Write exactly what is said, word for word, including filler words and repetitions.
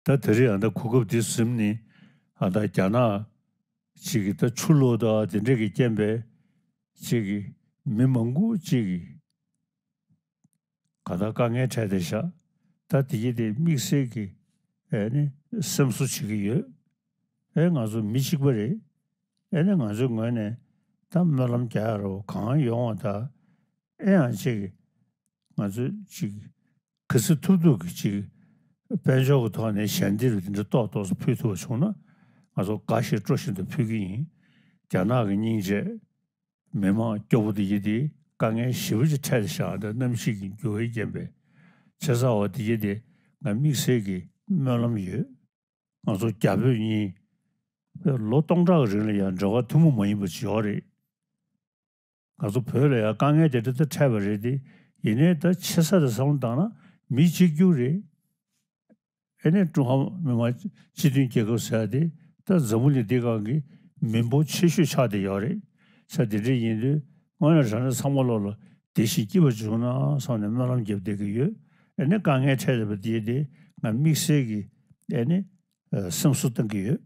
ད་དེ་རིང་ཨ་ད་གོ་སྐབས་འདི་ཟིན་ནས་ཨ་ད་རྒྱ་ནག་ཅིག་གི་ད་ཆུ་ལོག་དང་དེ་འདྲས་ཀྱི་རྐྱེན་པས་ཅིག་གི་མི་མང་པོ་ཅིག་གི་ག་ད་དཀའ་ངལ་འཕྲད་བསྡད་ཤག་ད་དེ་གི་དེ་དམིགས་བསལ་གྱི་ཨེ་ནི་སེམས་གསོ་བྱེད་ཀྱི་ཡོད། ཨེ་ང་ཚོ་མི་གཅིག་པ་རེད། ཨེ་ནི་ང་ཚོའི་ངོས་ནས་ད་སྨོན་ལམ་རྒྱག་ཡ་རོ་གང་ཡོང་བ་ད་ཨེ་ཡང་ཅིག་ང་ཚོས་ཅིག་ག་ཚོད་ཐུབ་ཐུབ་ཀྱི་ཅིག་དཔལ་འབྱོར་གྱི་ཐོག་ནས་ཞལ་འདེབས་དེ་འདྲ་ཏོག་ཏོག་ཙམ་ཕུལ་ཐུབ་པ་བྱུང་ན་ང་ཚོ་དགའ་བཞིན་སྤྲོ་བཞིན་དུ་ཕུལ་གྱི་ཡིན། རྒྱ་ནག་གི་སྙིང་རྗེ། མི་མང་སྐྱོ་པོ་དེ་ཡིན་དེ་དཀའ་ངལ་ཞེ་པོ་ཅིག་འཕྲད་བཞག་འདི་གནམ་གཤིས་ཀྱི་འགྱུར་བའི་རྐྱེན་པས་བྱས་ཙང་བ་དེ་ཡིན་དེ་ང་དམིགས་བསལ་གྱི་སྨོན་ལམ་ཡོད། ང་ཚོ་རྒྱ་བོད་གཉིས་ལོ་སྟོང་ཕྲག་གི་རིང་ལ་ཡང་འབྲེལ་བ་ཐུན་མོང་མ་ཡིན་པ་ཅིག་ཡོད་རེད། ང་ཚོ་བོད་ལ་ཡང་དཀའ་ངལ་དེ་འདྲ་ད་འཕྲད་པ་རེད་དེ་ཡིན་ནའི་ད་ཆེ་ས་དེ་བསམ་བློ་བཏང་ན་མི་གཅིག་གྱུར་རེད། ཨེ་ནས་ཀྲུང་ཧྭ་མི་དམངས་སྤྱི་མཐུན་རྒྱལ་ཁབ་ཟེར་ཡ་དེ་ད་འཛམ་བུ་གླིང་འདི་སྒང་གི་མི་འབོར་ཆེ་ཤོས་ཆགས་བསྡད་ཡོད་རེད། ས་དེ་འདྲ་ཡིན་དུས་དངོས་གནས་དྲང་གནས་ཚང་མ་ལོག་ལ་བདེ་ཞིང་སྐྱིད་པ་བྱུང་ན་བསམ་ནས་སྨོན་ལམ་རྒྱབ་བསྡད་ཀྱི་ཡོད། ཨེ་ནས་དཀའ་ངལ་འཕྲད་བསྡད་པ་དེ་དེ་ང་དམིགས་བསལ་གྱི་ཨེ་ནས་སེམས་གསོ་གཏང་གི་ཡོད།